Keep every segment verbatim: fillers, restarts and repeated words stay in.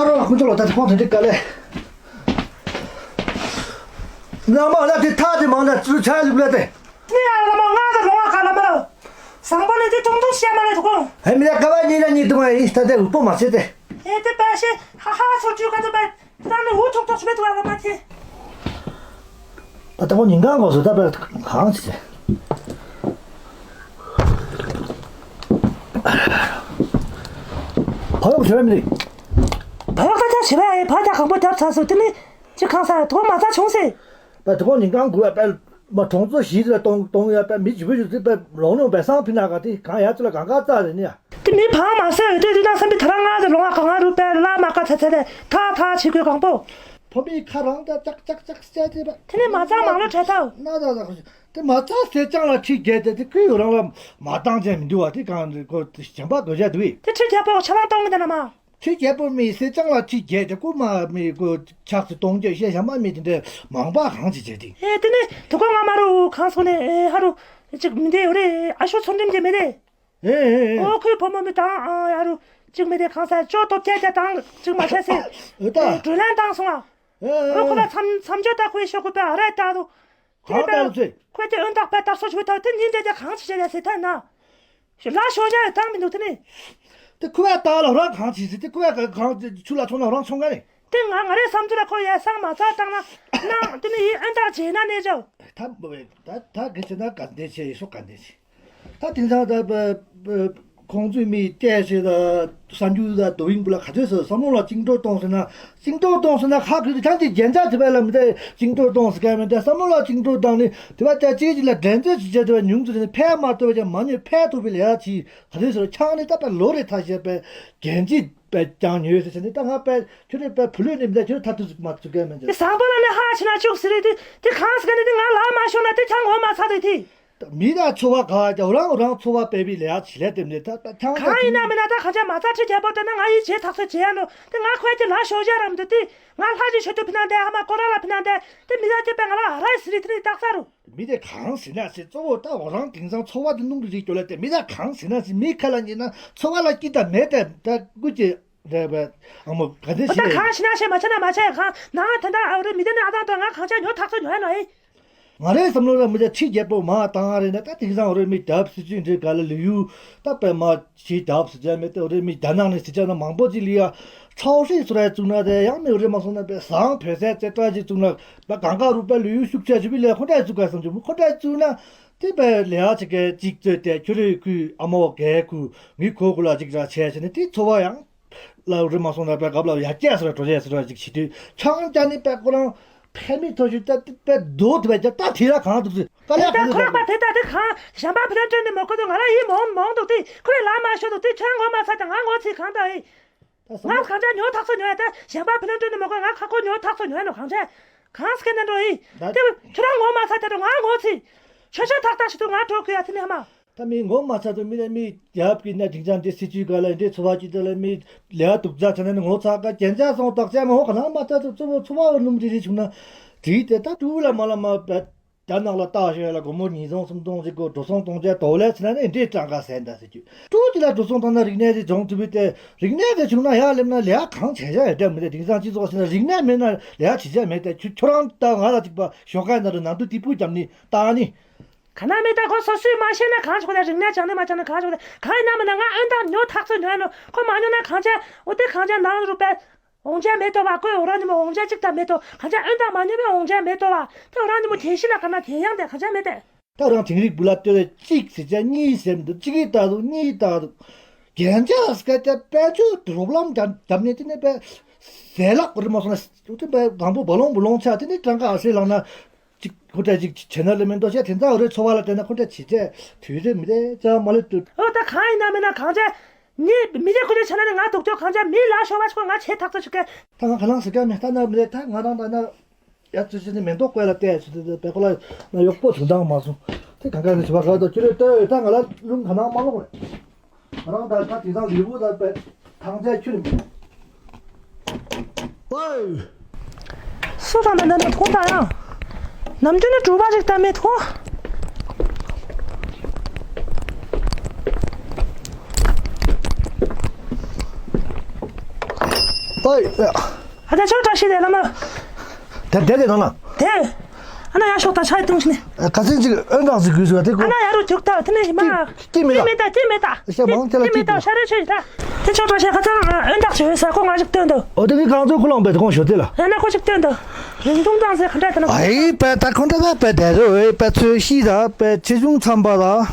ཨ་རོ་ལགས་ཁོང་ཚོ་ལ་ད་ཁོང་དེ་འདྲའི་དཀའ་ལས། ནང་མ་ལ་དེ་ཐག་དེ་མང་ན་ཚུར་ཆ་ལུག་ལ་དེ། ནི་ཨ་ལ་མ་ང་དང་ལོང་བ་ག་ལ་མ་ལ། བཟང་པོ་ནི་དེ་ཏོང་ཏོང་བཤད་མ་ལ་དུ་གོ། ཧེ་མི་ལ་ཀ་བ་ཉིན་ལ་ཉིན་དུ་མ་ཡིན་ད་དེ་འུ་པོ་མ་བྱེད་དེ། ཨེ་དེ་པ་ཤེ་ཧ་ཧ་ཚོ་ཅུ་ག་དུ་པ། དེ་དང་ནི་འུ་ཐུག་ཐུག་ཤི་མེད་དུ་ཨ་ལ་མ་དེ། ད་ལྟ་ཁོ་ཉིན་གང་གོ་སོ་ད་པ་གང་བྱེད་དེ། བ་ཡོག་བྱེད་མི་རིགས། བ་ཡོག་ད་ཆ་བྱེད་པ་ཨེ་བ་ད་གང་པོ་རྒྱབ་ཚར་སོ་དེ་ནི། ཅི་གང་ས་དོ་མ་ཚ་བྱུང་སེ། པ་དོ་ཉིན་གང་དགུ་བ་པ་མ་གྲོང་ཚོ་བཞི་ལ་གཏོང་གཏོང་ཡ་པ་མི་ཇི་བུ་ཇི་ཙི་པ་ལོང་ལོང་པ་སང་ཕི་ན་ག་ཏི་གང་ཡ་ཙི་ལ་གང་ག་ཙ་རེ་ནི་ཡ། དེ་མི་ཕང་མ་སེ་འོད་དེ་དུས་ན་བསམ་པའི་ཐ་ར་ང་ཟེར་ལོང་བ་གང་ང་རུ་པ་ལ་མ་ཀ་ཚ་ཚ་དེ་ཐ་ཐ་ཆི་གོས་གང་པོ། ཕོ་མི་ཁ་རང་ད་ཅག་ཅག་ཅག་སྐྱ་ཅེ་པ། དེ་ནས་མ་ཚང་མང་ལོ་བྲལ་ཐལ། ན་ད་ད་དེ་མ་ཚང་སེ་ཅང་ལ་ཁྲི་བརྒྱད་དེ་དེ་ཁུའི་རང་ལ་མ་བཏང་ཅན་མི་འདུག་བ་དེ་གང་རེ་གོ་དེ་ཞན་པ་དགོས་ཅ་འདུག་ཨེ། དེ་ཁྲི་བརྒྱད་པོ་ཆ་ལང་གཏོང་གི་འདི་ན་མ། ཁྱོད་རྒྱལ་པོ་མི་སེ་ཅང་ལ་ཁྲི་བརྒྱད་དེ་རྐུ་མ་མི་རྐུ་ཆག་སི་གཏོང་རྒྱུ་ཤེས་ཞམ་པ་མི་དེ་འདྲའི་མང་པ་གང་ཅི་བྱེད་དེ། ཨེ་དེ་ནས་དུ་ཀོ་ང་མ་རུ་གང་སོང་ནས་ཨེ་ཧ་རུ་ཅིག་མི་འདི་ཡོད་རེད། ཨ་ཤོ་ཚོང་འགྲེམས་ཀྱི་མི་རེད། ཨེ་ཨེ་ཨེ། ཨོ་ཁོའི་བུ་མོ་མི་དང་ཨ་ཧ་རུ་ཅིག་མི་དེ་གང་ས་ཅོ་ཏོ་བརྒྱད་བརྒྱད་དང་ཅིག་མ་བྱས་སེ། ཨེ་ད། ཨེ་བགྲོ་གླེང་བཏང་སོང་ཨ། ཨེ་ཨོ་ཁོ་ལ་མཚམས་མཚམས་སྦྱོར་ད་ཁོའི་ཤོག་གུ་པའི་ཨ་ར་ད་དུ། གང་ལྟར་ཚེ། ཁོས་དེ་ཨོན་རྟགས་པའི་རྟགས་སོ་ཞུ་ཐག་དེ་ཉིན་དེ་དེ་གང་ཞིག་བྱས་ཡ་ཟེར་ཐལ་ན། ཞུ་ལ་ཞོ་ཡ་ཡོད་ཐང་མི་འདུག་དེ་ནི། དེ་ཁོ་བས་རྟགས་ལ་རང་གང་བྱེད་ཟེར་དེ་ཁོ་བས་གང་ཆུ་ལ་ཆོང་ན་རང་ཆོང་ག་ནི། དེ་ང་ང་རའི་བསམ་ཚུལ་ལ་ཁོ་ཡ་སང་མ་ཚར་བཏང་ན་ན་དེ་ནི་ཡི་ཨོན་རྟགས་བྱས་ན་ནས་ཅོ། ད་ད་གི་ཆེ་ན་ག་འདྲ་བྱས་ཡི་སོ་ག་འདྲ་བྱས། ད་དེང་སང་ད་པ་པ་ཁོང་ཚོའི་མི་བལྟས་ཤེས་ད་གསར་འགྱུར་ད་དོ་ཡིན་པོ་ལ་ག་ཚོད་ཟེར་བསམ་བློ་ལ་བཅིངས་འགྲོལ་གཏོང་ཟེར་ན་བཅིངས་འགྲོལ་གཏོང་ཟེར་ན་ཁག་གི་ཐང་གི་རྒྱན་ཆ་དེ་བས་ལ་མི་དེ་བཅིངས་འགྲོལ་གཏོང་ཟེར་ག་མི་དེ་བསམ་བློ་ལ་བཅིངས་འགྲོལ་བཏང་ནི་དེ་བ་ད་གཅིག་གཅིག་ལ་འགྲན་རྩོད་ཅིག་བྱས་དེ་བ་ཉུང་ཙམ་ནི་ཕན་མ་ཐོགས་པ་ཅང་མ་ཉོས་ཕན་ཐོགས་པའི་ལས་ཡ་ཅིག་ག་ཚོད་ཟེར་ཆང་ནི་ད་པ་ལོ་རེ་ཐ་ཤེས་པའི་རྒྱན་ཅིག་པ་ཅང་ཉོས་ཟེར་ཟེར་ནི་ད་ང་པ་ཁྱོད་རེ་པ་བུ་ལོས་ནི་མི་ད་ཁྱོད་ཐ་ཐུག་མ་ཐུག་ག་མི་འདུག་དེ་བཟང་པོ་ལ་ནི་ཧ་ཆི་ན་ཅུག་ཟེར་རེ་དེ་དེ་གང་ཟེར་ག་ནི་དེ་ང་ལ་མ་ཤོང་ན་དེ་ཆང་འོ་མ་ཚ་དེ་དེ། མི་ལ་འཚོ་བ་ག་རྒྱ་རང་རང་འཚོ་བ་སྤེལ་བའི་ལས་ཡ་ཆི་ལས་དེ་མི་ད་ད་ཐང་གང་ཡིན་ན་མིན་ན་ད་ག་ཆ་མ་ཚ་ཁྲི་རྒྱལ་པོ་དེ་ན་ང་ཡི་བྱེད་ཐག་ཚོད་བྱེད་ཡ་ནོ་དེ་ང་ཁོས་ཀྱི་ལ་ཤོ་བྱ་རམ་དུ་དེ་ང་ལྷ་ཅི་ཤོད་དུ་ཕི་ན་དེ་ཨ་མ་ཀོ་ར་ལ་ཕི་ན་དེ་དེ་མི་ལ་དེ་པའི་ང་ལ་ཨ་ར་ཡི་ཟི་རི་དེ་ནི་རྟགས་ས་རུ། མི་དེ་གང་ཟེར་ན་ཟེར་གཙོ་བོ་ད་འོ་རང་དེང་སང་འཚོ་བ་དེ་སྣུམ་གྱི་རིགས་སྐྱོ་ལ་དེ་མི་ད་གང་ཟེར་ན་ཟེར་མི་ཁ་ལ་ཉེ་ན་འཚོ་བ་ལ་སྐྱིད་ད་མེད་དེ་ད་ཀུ་ཅི་རེད་པས་ཨ་མོ་ག་དེ་ཨོ་ད་ཤེས། གང་ཤི་ན་ཤེས་མ་ཆ་ན་མ་ཆ་ཡ་གང་ན་ང་ད་ད་ཨ་རེ་མི་དེ་ནི་ཨ་དང་ད་ང་གང་ཆ་ཉོ་ཐག་ཚོད་ཉོ་ཡ་ནོ་ཨེ། ང་རའི་བསམ་བློ་ལ་མི་ཚེ་ཁྲི་བརྒྱད་པོ་མ་བཏང་རེད་ན་ད་དེང་སང་རེད་མི་རྒྱབ་སྲིད་ཇུས་འདྲེ་ག་ལ་ལུས་ཡུ་ད་པད་མ་ཞིག་རྒྱབ་སྲིད་ཇུས་མེད་དེ་རེད་མི་རྒྱ་ནག་ནས་སྲིད་ཇུས་ན་མང་པོ་ཅིག་ལི་ཡ་ཚོགས་སྲིད་སུ་ར་བཙུགས་ན་དེ་ཡང་མི་རེད་མ་སོང་ན་པད་བཟང་བོད་ཟས་རྩེ་གྲ་ཅིག་བཙུགས་ན་པད་གང་ག་རུ་པད་ལུས་ཡུ་ཤུགས་ཆ་ཞུ་བི་ལས་ཁོ་འདྲ་བཙུགས་ག་བསམ་རྒྱུ་མི་ཁོ་འདྲ་བཙུགས་ན་དེ་པད་ལས་ཡ་ཅིག་ག་ཅིག་རྩོད་དེ་ཁྱོད་རེ་ཁུ་ཨ་མོ་གའི་ཁུ་ངི་ཁོ་ཁུ་ལ་ཅིག་ར་བྱས་བྱས་ནས་དེ་འཚོ་བ་ཡང་། ལ་རི་མ་སོང་ན་པའི་སྐབས་ལ་ཡར་སྐྱེས་སོ་ར་འགྲོ་བྱས་སོ་ར་ཅིག་བྱེད་དུས་ཆང་ཅ་ནི་པའི་ཁོ་རང་ཕན་མི་ཐོག་ཞུ་ད་པའི་རྡོ་དེ་བས་ཀྱང་ད་དེ་ལ་གང་འདུག་ཟེར་ཀ་ལས་དེ་གང་ཁོ་རང་པ་དེ་ད་དེ་གང་གཞན་པ་ཕི་ལ་སྤྲོད་ནི་མོ་ཁོ་ཚོ་ང་རང་ཡིན་མོང་མོང་འདུག་དེ་ཁོ་རེ་ལ་མ་ཤོ་འདུག་དེ་ཁྱོད་ངོ་མ་ཚ་དང་ང་ངོ་ཚིག་གང་ད་ཨེ། ད་སོ་ང་མ་གང་ཅག་ཉོ་ཐག་ཚོ་ཉོ་ཡ་ད་གཞན་པ་ཕི་ལ་སྤྲོད་ནི་མོ་ཁོ་ང་ཁ་ཁོ་ཉོ་ཐག་ཚོ་ཉོ་ཡ་ནོ་གང་ཅག་གང་སྐད་ནས་འགྲོ་ཨེ། ད་དེ་ཁྱོད་རང་ངོ་མ་ཚ་དེ་འགྲོ་ང་ངོ་ཚིག་ཆོས་ཆོས་ཐག་ཐག་ཞིག་ཏུ་ང་འགྲོ་དགོས་ཡ་དེ་ནི་ཧ་མ། ད་མི་ངོ་མ་ཚ་དུ་མི་ལ་མི་རྒྱབ་ཀྱི་ན་དིང་ཅང་དེ་སྲིད་ཇུས་ག་ལ་འདྲེ་འཚོ་བ་ཅི་ལྟ་ལ་མི་ལས་དུག་རྩ་ཚ་ན་ནི་ངོ་ཚ་ག་རྒྱན་ཆ་སོང་དག་ཆ་མ་ཧོ་ག་ན་མ་ཚ་དུ་འཚོ་བ་འཚོ་བ་སྣུམ་རི་རི་བྱུང་ན་དྲིས་ཏེ་ད་ཏུ་ལ་མ་ལ་མ་བད་ད་ནག་ལ་ལྟ་ཞོད་ལ་སྒོར་མོ་ཉིས་སྟོང་སུམ་སྟོང་ཅིག་གོ་འགྲོ་སོང་གཏོང་ཆ་དོ་ལས་ཚ་ན་ནི་འདྲེ་གྲངས་ཀ་ཟད་འདྲ་ཟེར་རྒྱུ་ཏུ་ཅི་ལ་འགྲོ་སོང་བཏང་ན་རིག་གནས་དེ་སྦྱོང་ཐུབ་པའི་ཏེ་རིག་གནས་དེ་བྱུང་ན་ཡ་སླེབས་ན་ལས་གང་བྱས་བྱ་ཡ་འདྲ་མི་འདྲ་དིང་ཅང་སྤྱི་ཚོགས་ཟེར་ན་རིག་གནས་མེད་ན་ལས་བྱེད་བྱ་མེད་ཏེ་ཁྱོད་ཁྱོད་རང་ད་ང་ལ་ཅིག་པ་ཞོགས་ཀ་ན་རུ་ནང་དུ་ཏི་སྤུ་བརྒྱབ་ནི་ལྟ་ནི། ག་ན་མེད་ད་ཁོ་སོ་སོས་མ་ཤེས་ན་གང་བྱེད་དགོས་ད་རིག་གནས་སྦྱང་ནས་མ་སྦྱང་ན་གང་བྱེད་དགོས་ད་གང་ཡིན་ན་མིན་ན་ང་ཨོན་ཏང་ཉོ་ཐག་ཚོད་ཉོ་ཡ་ནོ་ཁོ་མ་ཉོ་ན་གང་བྱས་འོ་དེ་གང་བྱས་ནང་རུ་པས་འོང་ཆ་མེད་དོ་བ་ཁོས་འོ་རང་ཉི་མོ་འོང་ཆ་གཅིག་ད་མེད་དོ་གང་བྱས་ཨོན་ཏང་མ་ཉོ་བས་འོང་ཆ་མེད་དོ་བ་དེ་འོ་རང་ཉི་མོ་དེ་ཤི་ལ་ག་ན་དེ་ཡང་དེ་གང་བྱས་མེད་དེ། ད་རང་དིང་རིག་བུ་ལ་ལྟོས་ལ་གཅིག་ཟེར་ཆ་གཉིས་ཟེར་མི་འདུག་གཅིག་གིས་ལྟ་འདུག་གཉིས་ལྟ་འདུག་རྒྱན་ཆ་སྐད་ཆ་དཔལ་ཆོས་རོབ་ལམ་འདམ་འདམ་ནས་དེ་ནས་པས་ཟས་ལག་རི་མ་སོང་ན་དེ་པས་དང་པོ་བ་ལོང་བུ་ལོང་ཆ་དེ་ནས་གྲངས་ཀ་ཨ་སེ་ལངས་ན། ཅིག་ཁོ་འདྲ་ཅིག་བྱེད་ན་ལ་མི་འདུག་བྱས་དེ་ཚ་འོ་རེ་འཚོ་བ་ལ་བལྟས་ན་ཁོ་འདྲ་བྱེད་ཚད་དུས་རེ་མི་རེ་ཅང་མ་ལུས་ཏུ། ཨོ་ད་གང་ཡིན་ན་མིན་ན་གང་བྱས། ངས་མི་རེ་ཁོ་འདྲ་བྱས་ན་ནི་ང་སྡུག་ཅོག་གང་བྱས་མི་ལ་ཤོར་བ་ཞིག་ང་བྱེད་ཐག་ཚོད་ཞིག་གས། ད་ང་ག་ལང་ཟེར་ག་མེད་ད་ན་མི་རེ་ད་ང་རང་ད་ན་ཡ་ཚོད་ཚོད་ནི་མེ་ཏོག་བཀོད་ལ་བལྟས་ཚོད་དེ་བེ་ཁོ་ལ་ན་གཡོག་པོ་ཚོད་འདང་མ་སོང་དེ་གང་ག་ནི་བྱེད་པ་ག་ད་ཁྱོད་རེ་ལྟོས་ད་ང་ལ་རླུང་ག་ནང་མ་ལོག་རེད། རང་ད་ད་དེ་དང་ལུས་པོ་ད་པད་ཐང་ཆ་ཁྱོད་ནི་མེད། ཨོའི། སུ་དང་ད་ནི་ཐོག་ད་ཡང་། ནམ་རྒྱུན་ནི་གྲུ་པ་ཞིག་ད་མེད་ཐོག། ཨ་ད་ཆོག་བཀྲ་ཤིས་བདེ་ལེགས་མ། དེ་དེ་དེ་དང་ན། དེ། ཨ་ན་ཡར་ཤོག་ད་ཆ་ཡི་ཏུང་ཤི་ནི། ཁ་སང་ཅིག་ཨོན་ཏག་ཟིག་དགོས་ཟེར་བ་དེ་ཨ་ན་ཡར་རུ་ཐུག་ད་དེ་ནས་མ། སྐྱིད་མེད་ད། སྐྱིད་མེད་ད། ཤ་མང་ཐལ་སྐྱིད་མེད་ད། ཤ་རེ་ཆོས་ད། དེ་ཆོག་བཀྲ་ཤིས་ཁ་སང་ཨོན་ཏག་ཆོས་ས་ཁོ་ང་ཞིག་སྟོན་ད། ཨོ་དེ་གི་གང་ཚོ་ཁོ་ལང་པའི་དེ་གོང་ཞོ་དེ་ལ། ཨ་ན་ཁོ་ཞིག་སྟོན་ད། རིན་ཐུང་ཙང་ཟེར་ཁ་འདྲ་དེ་ན། ཨའི་པ་ད་ཁོ་འདྲ་ད་པ་དེ་རུ་ཨེ་པ་ཚོས་ཤི་ད་པ་ཆེ་ཆུང་འཚམ་པ་ད།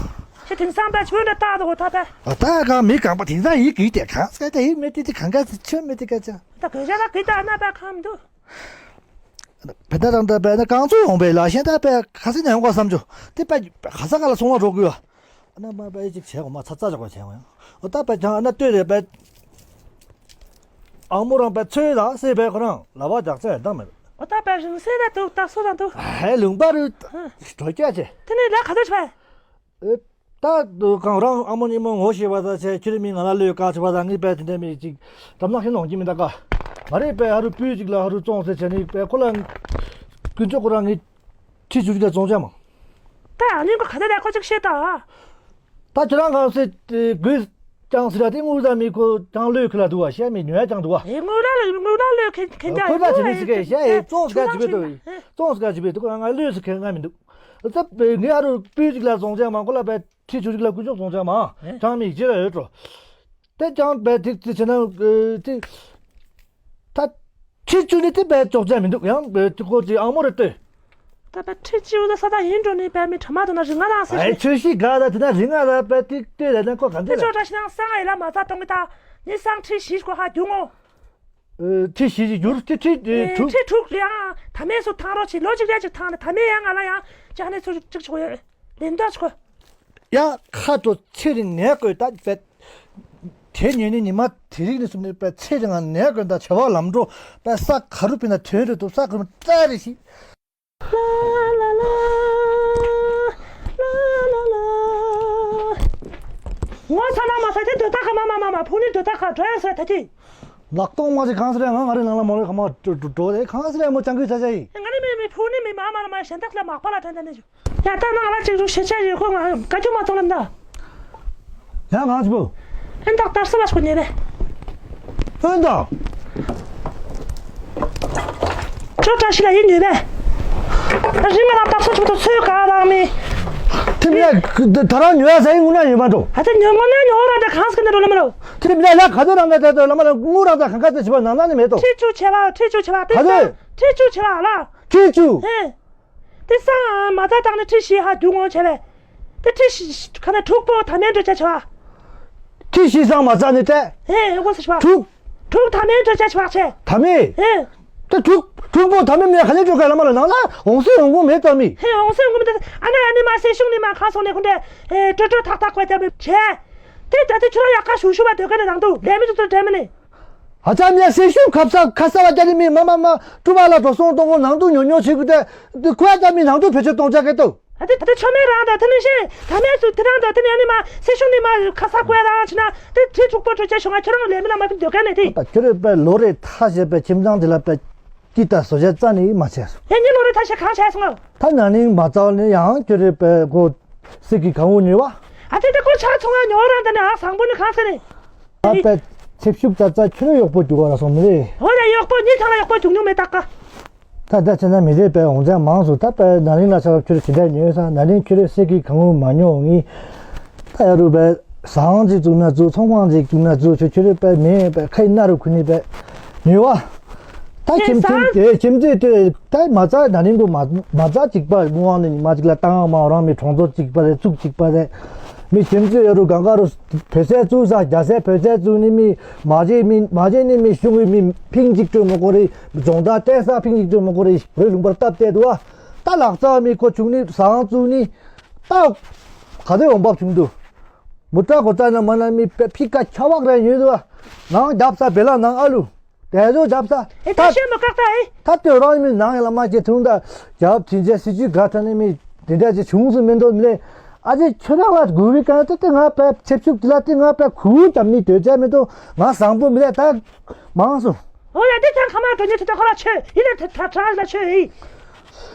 ཁྱེད་དེང་སང་པ་ཆོས་འདྲ་ལྟ་དོ་ད་པ། ཨ་ད་གང་མི་གང་པ་དེང་སང་ཡིག་གིས་དེ་གང་ཟེར་དེ་ཡིག་མེད་དེ་དེ་གང་ག་ཆོས་མེད་དེ་ག་ཆ། ད་གོས་ཆ་ལ་གོས་ད་ན་པ་ཁམ་འདུག་བེ་ད་རང་ད་བེ་ན་གང་ཚོ་ཡོང་བེ་ལ་ཤེན་ད་བེ་ཁ་སེ་ནས་ཡོང་ག་བསམ་ཆོ། དེ་བེ་ཁ་ས་ག་ལ་སོང་བ་འགྲོ་དགོས་ཨ། ཨ་ན་མ་བེ་ཅིག་བྱས་གོ་མ་ཚ་ཚ་ཅོག་པ་བྱས་གོ་ཡང་། ཨོ་ད་བེ་ཀྱང་ཨ་ན་ལྟོས་རེ་བེ། ཨང་མོ་རང་བེ་ཚོས་ད་སེ་བེ་ཁོ་རང་ལ་བ་རྒྱག་ཚད་ད་མེད། ཨོ་ད་བེ་རིང་སེ་ད་འདུག་ད་སོ་ད་འདུག་ཧེ་ལུང་པ་རུ་གྲོ་སྐྱ་ཆེ། དེ་ནས་ལ་ཁ་ཐོ་ཆ་བེ། ཨེ། ད་གང་རང་ཨ་མོ་ཉི་མོ་ངོ་ཤེས་པ་ད་ཆེ་ཁྱོད་མི་ང་ལ་ལོས་དཀའ་ཆེ་བ་ད་ངའི་པའི་དེ་འདྲ་མི་ཅིག་གྲམ་ནག་ཤིང་ནོང་གི་མི་ད་ཀ་མ་རེད་པའི་ཧ་རུ་སྤུས་ཅིག་ལ་ཧ་རུ་བཙོང་ཟེར་བྱས་ནི་པའི་ཁོ་ལ་ཀུན་ཅོ་ཁོ་རང་ངའི་ཁྲི་ཆུ་ཅིག་ལ་བཙོང་བྱ་མ། ད་ཨ་ནི་ཀོ་ག་ད་ད་ཁོ་ཅིག་ཤེས་ད། ད་ཁྱོད་རང་གང་སེ་དགོས་ཀྱང་ཟེར་ད་དེ་དངུལ་ད་མི་ཁོ་ཀྱང་ལོས་ཁི་ལ་འདུག་བ་ཤེས་མི་ཉོ་ཡ་ཀྱང་འདུག་བ། ཨེ་དངུལ་ད་ལོས་དངུལ་ད་ལོས་ཁེ་ཁེ་ད་ཁོ་ད་དེ་ནི་ཟེར་གི་ཤེས་ཨེ་བཙོང་ཟེར་ག་ཅི་བས་འདུག་བཙོང་ཟེར་ག་ཅི་བས་འདུག་ང་ལོས་ཟེར་ཁེ་ང་མི་འདུག་ད་ངའི་ཨ་རུ་སྤུས་ཅིག་ལ་བཙོང་བྱ་མ་ཁོ་ལ་བས་ཁྲི་ཆུ་ཅིག་ལ་ཀུ་ཅོག་བཙོང་བྱ་མ་ཨེ། ཀྱང་མི་ཅི་ལ་ཡོད་འགྲོ། དེ་ཀྱང་བས་ཐིག་ཅི་བྱེད་ན་ཨེ་ཐིག་ད་ཁྲི་ཆུ་ནི་དེ་བས་ཅོག་ཅ་མི་འདུག་ཡང་བས་ཐིག་ཁོ་ཅི་ཨ་མོ་རེ་ལྟོས། ད་བས་ཁྲི་ཆུ་ལ་ས་ད་ཡིན་འགྲོ་ནི་བས་མི་ཁྲ་མ་དུ་ན་རི་ང་རང་ཟེར་ཨེ་ཤི། ཆུ་ཤི་ག་ད་དེ་ན་རི་ང་ལ་བས་ཐིག་ལྟོས་ལ་ན་ཁོ་ག་འདི་དེ་ལ་ཅོག་ཅ་ཤི་ན་སང་ཨེ་ལ་མ་ཚ་གཏོང་གི་ད་ནི་སང་ཁྲི་ཤི་ཁོ་ཧ་རྒྱུ་ངོ་། ཁྲི་བཞི་ཅིག་བསྒྱུར་ཏེ་ཁྲི་ཨེ་དྲུག་ཁྲི་དྲུག་རེད་ཨང་། ད་མེད་སུ་ཐང་རོགས་ཆེ་ལོ་གཅིག་རེ་ཅིག་ཐང་ནས་ད་མེད་ཡང་ང་ལ་ཡང་ཅག་ནས་ཚུར་གཅིག་ཆོག་ཡོད་ལེན་ཏོ་ཆོག་ཡ་ཁ་དྲོ་ཚེ་རིང་ནས་དགོས་ད་བེད། དེ་ཉོས་ནས་ཉི་མ་དེ་རིགས་ནས་སུ་ནས་བེད་ཚེ་རིང་ང་ནས་དགོས་ད་བྱ་བ་ལམ་འགྲོ་བེད་ས་ག་རུ་ཕིན་ན་དོན་རེད་འདུག་ས་ག་རུ་ཏྲ་རེ་ཞིག་ལ་ལ་ལ། ལ་ལ་ལ། ངོ་ཚ་ན་མ་ཚ་དེ་འདོད་ཐག་ག་མ་མ་མ་མ་ཕུ་ནི་འདོད་ཐག་ག་འགྲོ་ཡ་ས་ད་དེ། ལག་སྟོང་མ་ཟིག་གང་ཟེར་ཡ་ང་ང་རེ་ནང་ལ་མོ་རེ་ག་མ་འགྲོ་འགྲོ་དེ་གང་ཟེར་ཡ་མོ་ཅང་གི་ཚ་ཚ་ཡིན། ང་རེ་མེ་མེ་ཕུ་ནི་མེ་མ་མ་ལ་མ་གཞན་དག་ལ་མག་པ་ལ་དྲན་དྲན་ནས་ཞུ། ཡ་ད་ནང་ལ་ཅིག་རུ་ཤེས་བྱ་ཡོད་ཁོ་ང་བཀའ་ཁྱོད་མ་གཏོང་ལམ་ད། ཡ་ང་ཅི་པོ། ཨན་ཏག་ཏར་སི་བ་ཤོ་ཉེ་བས། ཨན་ཏག་ཁྱོད་བཀྲ་ཤིས་ལ་ཡིན་ཉོས་པས། ད་རིང་ང་ལ་ཏག་སོ་ཆུ་ཏོ་ཚོས་ག་དང་མི། དེ་མིན་ད་རང་ཉོས་ཟ་ཡིན་ངུ་ན་ཡོད་མ་འགྲོ། ཨ་ད་ཉོ་ངོ་ན་ཉོ་ར་ད་གང་སྐད་ནས་འགྲོ་ལ་མ་ལོ། དེ་མིན་ད་ག་ཚོད་རང་ག་ད་ད་ལ་མ་ལ་ངུ་རང་ད་གང་ག་ད་བྱི་བ་ནང་ན་ནི་མེད་དོ། ཁྲི་ཆུ་ཆེ་བ་ཁྲི་ཆུ་ཆེ་བ་དེ་ག་ཚོད། ཁྲི་ཆུ་ཆེ་བ་ལ། ཁྲི་ཆུ། ཧེ། དེ་སང་མ་རྩ་བཏང་ནས་ཁྲི་བཞི་ཧ་རྒྱུ་ངོ་བྱས་པས། དེ་ཁྲི་བཞི་ཁ་ན་དྲུག་པོ་ཐ་མའི་འགྲོ་ཆ་ཆ་བ། ཁྲི་བཞི་སང་མ་རྩ་ནས་ཏེ། ཧེ་ཧེ་གོ་ས་ཆ་བ། དྲུག་དྲུག་ཐ་མའི་འགྲོ་ཆ་ཆ་བ་ཆེ། ཐ་མའི། ཧེ། དེ་དྲུག་དྲུག་པོ་ཐ་མའི་མེད་ག་ནས་འགྲོ་ག་ལ་མ་ལ་ནང་ལ་འོང་སེ་འོང་གོ་མེད་ད་མི། ཧེ་འོང་སེ་འོང་གོ་མེད་ད། ཨ་ན་ཨ་ནི་མ་སེ་ཤུང་ནི་མ་ཁ་སོང་ནས་ཁོང་ཏེ། ཧེ་ཀྲོ་ཀྲོ་ཐག་ཐག་བས་ཏེ་མི་ཆེ། དེ་ད་དེ་ཁྱོད་རང་ཡག་ག་ཞུ་ཞུ་བ་དོད་ག་ནས་ནང་དུ་ལས་མི་ཚོ་ཚོ་དྲན་མི་ནི། ཨ་ཅག་མི་ཡ་སེ་ཤུ་ཁ་ས་ཁ་ས་བ་ཅག་ནི་མི་མ་མ་མ་ཀྲུ་བ་ལ་འགྲོ་སོང་གཏོང་གོ་ནང་དུ་ཉོ་ཉོ་བྱེད་དགོས་ཏེ། ཁོ་ཡ་ཅག་མི་ནང་དུ་བེད་སྤྱོད་གཏོང་ཅག་གི་ཏོ། ཨ་དེ་ད་དེ་ཆོ་མེད་རང་དང་དེ་ནི་ཤེས་ད་མེད་སུ་དེ་རང་དང་དེ་ནི་ཨ་ནི་མ་སེ་ཤུ་ནི་མ་ཁ་ས་ཀོ་ཡ་རང་ཕྱིན་ན་དེ་དེ་དྲུག་པོ་དྲུག་ཅག་བྱུང་ང་ཁྱོད་རང་ལས་མི་ལ་མ་ཕན་འདོད་ག་ནས་དེ། ད་ཁྱོད་རེ་པའི་ལོ་རེ་ཐ་ཞེས་པའི་ཁྱིམ་ཚང་དེ་ལ་པའི་ཀི་ཏ་བཟོ་བྱ་རྩ་ནི་མ་བྱས་སོང་། ཡ་ཉི་ལོ་རེ་ཐ་ཞེས་གང་བྱས་སོང་ཨ། ད་ན་ནིང་མ་རྩ་ནི་ཡང་ཁྱོད་རེ་པའི་གོ་སྲིད་ཀྱི་གང་འུ་ཉོས་བ། ཨ་དེ་དེ་ཀོ་ཆ་ཚོང་ང་ཉོ་རང་དེ་ནི་ཨ་བཟང་པོ་ནི་གང་ཟེར་ནི། ཨ་པའི་ཚེབ་ཤུགས་ཙ་ཙ་ཁྱོད་རེ་གཡོག་པོ་རྒྱུག་བ་ལ་སོང་མི་རེད། ཧོ་ཡ་གཡོག་པོ་ཉིད་ཚང་ལ་གཡོག་པོ་རྒྱུག་ཉུང་མེད་ད་ཀ་ད་ད་ཆ་ན་མི་རེད་པའི་འོང་ཚད་མང་སོང་ད་པའི་ན་ནིང་ལ་ཆ་ཁྱོད་རེ་ཇི་འདྲ་ཉོས་ས་ན་ནིང་ཁྱོད་རེ་སྲིད་ཀྱི་གང་འུ་མ་ཉོ་ངི། ད་ཡ་རུ་པའི་ཟངས་ཅིག་བཙུགས་ན་བཙུགས་ཚོང་ཁང་ཅིག་བཙུགས་ན་བཙུགས་ཁྱོད་ཁྱོད་རེ་པའི་མེད་པའི་ཁའི་ན་རུ་ཁུ་ནི་པའི་ཉོས་བ། ད་ཁྱིམ་ཁྱིམ་དེ་ཁྱིམ་མཚེས་དེ་ད་མ་རྩ་ད་རིང་གོ་མ་མ་རྩ་གཅིག་པ་དབུ་དབང་ནས་མ་གཅིག་ལ་བཏང་མ་རང་མི་གྲོང་ཚོ་གཅིག་པ་རེད་ཚུགས་གཅིག་པ་རེད། མི་ཁྱིམ་མཚེས་ཡ་རུ་གང་ག་རུ་བོད་ཟས་བཙུགས་ས་རྒྱ་ཟས་བོད་ཟས་བཙུགས་ནི་མི་མ་བྱེད་མི་མ་བྱེད་ནི་མི་གཞུང་གི་མི་ཕིང་གཅིག་སྤྲོད་མ་དགོས་རེད། རྫོང་བདག་བལྟས་ས་ཕིང་གཅིག་སྤྲོད་མ་དགོས་རེད། བོད་ལུང་པར་སྟབས་བལྟས་འདུག་བ། ད་ལག་རྩ་མི་ཁོ་བྱུང་ནི་ཟངས་བཙུགས་ནི་ད་ག་དུས་འོང་འབབ་བྱུང་འདུག་མུ་ཏྲ་གོ་ཙ་ན་མ་ན་མི་ཕི་ཀ་ཆ་བག་རེ་ཡོད་འདུག་བ། ནང་རྒྱབ་ས་བེ་ལ་ནང་ཨ་ལུ། དེ་ཚོ་རྒྱབ་ས། ཨེ་ད་ཤེས་མ་བཀག་ད་ཨེ། ད་ལྟོས་རང་མི་ནང་ཡང་ལ་མ་ཅེ་ཐུང་ད་རྒྱབ་དྲིན་ཆེ་སྲིད་ཇུས་ག་ཐ་ནས་མི་དེ་འདྲ་ཅེ་བྱུང་སུ་མི་འདོད་མི་ལས། ཨ་ཅེ་ཁྱོད་རང་ལ་དགོས་པའི་གང་ལྟར་ཏེ་ང་པའི་ཆབ་ཆུབ་དེ་ལ་ཏེ་ང་པའི་ཁུ་བྱམས་མི་འདོད་ཅེ་མི་འདུག་ང་བཟང་པོ་མི་ལས་ད་མང་སོང་། ཨོ་ཡ་དེ་ཐང་ཁ་མ་དོན་ཉེ་ཐུ་ད་ཁོ་ལ་ཆོས་ཡིན་ལ་ད་ད་ད་ལ་ཆོས་ཡིན།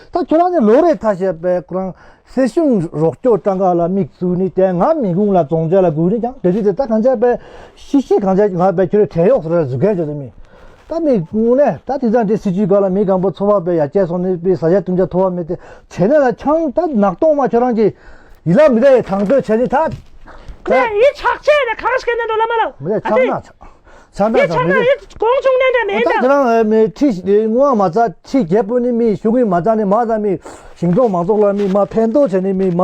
ད་ཁྱོད་རང་ནི་ལོ་རེ་ཐ་ཤལ་པའི་ཁོ་རང་། སྲིད་གཞུང་རོགས་སྐྱོར་གྲངས་ཀ་ལ་དམིགས་བཙུགས་ནི་དེ་ང་མི་ཁུངས་ལ་བཙོང་བྱ་ལ་སྒུག་ནི་ཀྱང་དེ་དུས་དེ་ད་གང་བྱ་པའི་ཤི་ཤི་གང་བྱ་ང་པའི་ཁྱོད་བྲན་གཡོག་སོ་ར་བཟོ་མཁན་བྱ་དུ་མི། ད་མི་དངོས་གནས་ད་དེ་ཙང་དེ་སྲིད་ཇུས་སྒང་ལ་མི་གང་པོ་འཚོ་བ་དཔེ་ཡར་རྒྱས་སོང་ནས་དཔེ་ཟ་ཆ་འཐུང་ཆ་ཐོབ་པ་མེད་དེ་བྱས་ན་ལ་ཆང་ད་ནག་སྟོང་མ་ཁྱོད་རང་གིས་ཡིད་ལ་མི་ལ་ཡི་དང་དོད་བྱས་ནས་ད། ཁོས་ཡིད་ཆགས་བྱས་ནས་གང་ཞིག་ནས་འགྲོ་ལ་མ་ལ། མི་ལ་ཨ་ཆགས་ཏེ། ན་ཆགས། ཆགས་ན་ཡིད་ཆགས་ཆགས་མི་ན་ལ། ཡིད་གོང་ཆུང་ནས་འདྲ་མེད་ད་ད། ཁྱོད་རང་མི་ཁྲི་སྔོན་མ་རྩ་ཁྲི་རྒྱལ་པོ་ནི་མི་གཞུང་གི་མ་རྩ་ནི་མ་རྩ་མི་ཞིང་འབྲོག་མང་ཚོགས་ལ་མི་མ་ཕན་ཐོགས་བྱས་ནི་མི་མ་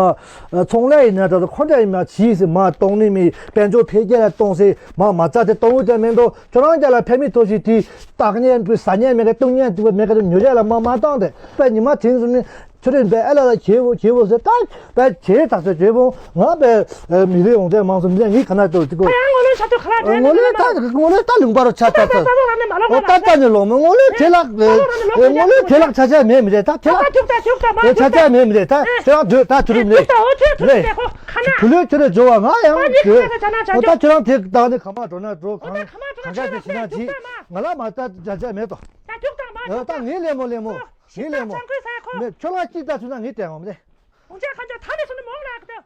ཚོང་ལས་ཡིན་ན་ད་ཁོ་འདྲ་ཡིན་ན་ཇི་སི་མ་གཏོང་ནི་མི་དཔལ་འབྱོར་འཕེལ་རྒྱས་ལ་གཏོང་སྲིད་མ་མ་རྩ་དེ་གཏོང་འུ་ཅག་མེད་འགྲོ། ཁྱོད་རང་ཅག་ལ་ཕན་མི་ཐོགས་ཤིག་དེ་བཏགས་ཉན་པའི་ཟ་ཉན་མེད་ཀ་བཏུང་ཉན་དུ་མེད་ཀ་ཉོ་ཉན་ལ་མ་མ་བཏང་དེ་པའི་ཉི་མ་དྲིན་གསུམ་ནི་ཁྱོད་རེ་འདི་ཨེ་ལ་ལ་བྱེད་འོ་བྱེད་འོ་ཟེར་ད་པའི་བྱེད་ཐག་ཆོད་བྱེད་འོ་ང་པའི་མི་རེ་འོང་དེ་མང་སུ་མི་ངའི་ཁ་ན་ཏོ་ཏི་ཀོ། ཡང་ངོ་ལོན་ཆ་ཏོ་ཁ་ལ་ངོ་ལོན་ད་ངོ་ལོན་ད་ལུང་པ་རུ་ཆ་ད་ད་ད་ད་ད་ད་ནི་མ་ལོ་ཨོ་ད་ད་ནི་ལོ་མོ་ངོ་ལོན་དེ་ལག་ངོ་ལོན་དེ་ལག་ཆ་ཆ་མེད་མི་རེད་ད་དེ་ལག་ད་ཐུག་ད་ཐུག་ད་མ་ཨོ་ཆ་ཆ་མེད་མི་རེད་ད་ཁྱོད་རང་འདོད་ད་ཐུ་རུ་མེད་ཐུག་ད་ཨོ་ཐུག་ཐུག་རེད་ད་ཁོ་ཁ་ན་བུ་ལོས་ཁྱོད་རེ་འཇོ་བ་ང་ཡང་ཨོ་ནི་ཁ་འདོད་ན་ཆ་ཆ་ཨོ་ད་ཆ་ཁྱོད་རང་དེ་ད་ནི་ཁ་མ་འགྲོ་ན་འགྲོ་ཨོ་ད་གང་ཁ་མ་འགྲོ་གང་ན་ཆ་ཆ་ཆ་ཆ་ཐུག་ད་མ། ང་ལ་མ་ལྟ་བྱ་བྱ་མེད་དོ། ད་རྒྱུགས་དང་མ་ཨ་རྒྱུགས་ད་ངའི་ལེ་མོ་ལེ་མོ་ཨོ་ངའི་ལེ་མོ་ཅང་ཀུའི་ས་ཡ་ཁོ། མེད་ཁྱོད་ལ་ཅི་ལྟ་ཚུལ་ན་ངའི་དྲན་འོང་མི་ལེ། ཧུང་ཅག་ཁ་ཅག་ད་ནི་སོང་ནི་མོང་ལ་ཨ་ཀི་ཏོ།